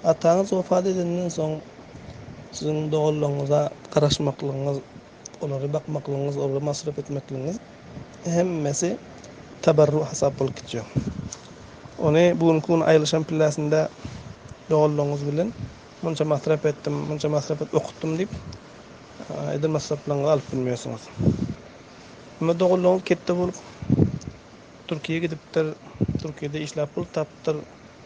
Ataňyz wepat edenden soň siziň doganlaryňyza garaşmaklygyňyz, olary bakmaklygyňyz, olary masraf etmekligiňiz hemmesi tabarru hasap bolup gitýär. Ony bu günki gün aýrylyşan pilläsinde doganlaryňyz bilen munça masraf etdim, munça masraf edip okutdym diýip eden masraflaryňyzy alyp bilmeýärsiňiz. Emma doganlaryňyz ketde bolup Türkiýä gidipdir, Türkiýede işläp pul tapypdyr.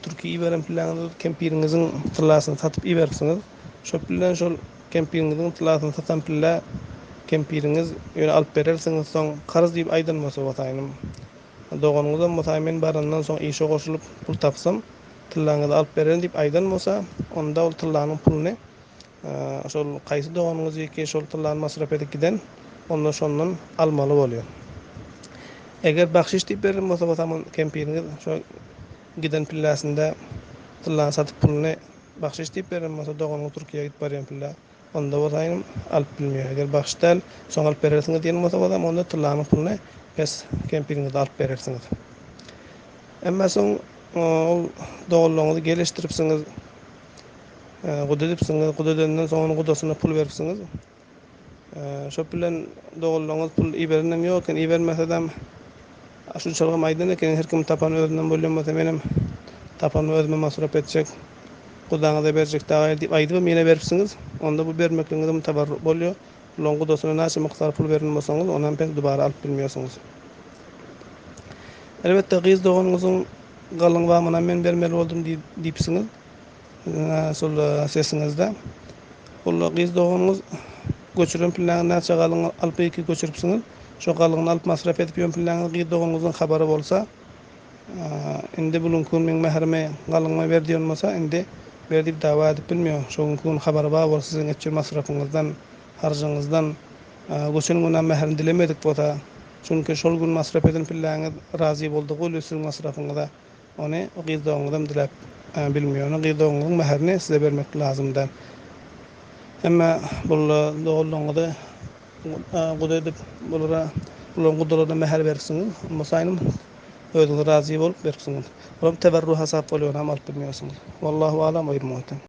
Türkiýä iberen pilläňizi kempiriňiziň tyllasyny satyp iberipsiňiz. Şo pilden şol kempiriňiziň tyllasyny satan pillä kempiriňiz ýöne alyp berersiňiz soň karz diýip aýdan bolsa bosaýnym. Doganyňyzam bosaý men barandan soň işe goşulyp pul tapsam tyllaňyzy alyp bererin diýip aýdan bolsa onda ol tyllanyň puluny Şol kaýsy doganyňyz ýeke şol tyllany masrap edip giden, onda şondan almaly bolýar. Eger bahşiş diýip berilen bolsa, o zaman kempiriňiz şo giden pilläsinde tyllany satyp puluny bahşiş diýip beren bolsa, doganyňyz Türkiýä gidip barýan pillä, onda bolsa hem alyp bilmeýär. Eger bahşiş däl, soň alyp berersiňiz diýen bolsa, o zaman onda tyllanyň puluny pes kempiriňizde alyp berersiňiz. Emma soň ol doganlaryňyzy geleşdiripsiňiz, Guda edipsiňiz, guda edenden soň onuň gudasyna pul beripsiňiz. Şo bilen doganlaryňyz pul iberenem ýok eken, ibermesedem şunçalygam aýdan eken, her kim tapany özünden bolýan bolsa menem tapanymy özüme masrap etjek, gudaňyza berjek dagaýly diýip aýdybam ýene beripsiňiz. Onda bu bermekligiňizem tabarruk bolýar. Bularyň gudasyna näçe mukdar pul beren bolsaňyz, onam pes dubara alyp bilmersiňiz. Elbetde gyz doganyňyzyň galyň bamynam men bermeli boldum diýipsiňiz. Şol sesiňizde. Ol gyz doganyňyz göçüren pilläňiz näçe galyň alyp iki göçüripsiňiz. Şo galyňyny alyp masraf edip ýören pilläňiz gyz doganyňyzyň habary bolsa, indi bu günki gün meň mährimi galyňymy ber diýen bolsa, indi ber diýip dawa edip bilmeýär. Şo günki gün habary bar bolsa siziň etjek masrafyňyzdan, harjyňyzdan, göçen günem mährini dilemedik bolsa, çünki şol gün masraf eden pilläňiz razy boldugy welin siziň masrafyňyza. Ony gyz doganyňyzam diläp bilmeýär. Ony gyz doganyňyzyň mähirini size bermek lazym däl. Hemme bul doganlaryňyzy guda edip, bulara, bularyň gudalaryna mähir beripsiňiz. Musaýnym özüňiz razy bolup beripsiňiz. Bulam teberru hasap bolýar, onam alyp bilmeýärsiňiz. Wallahu alam we ilmu.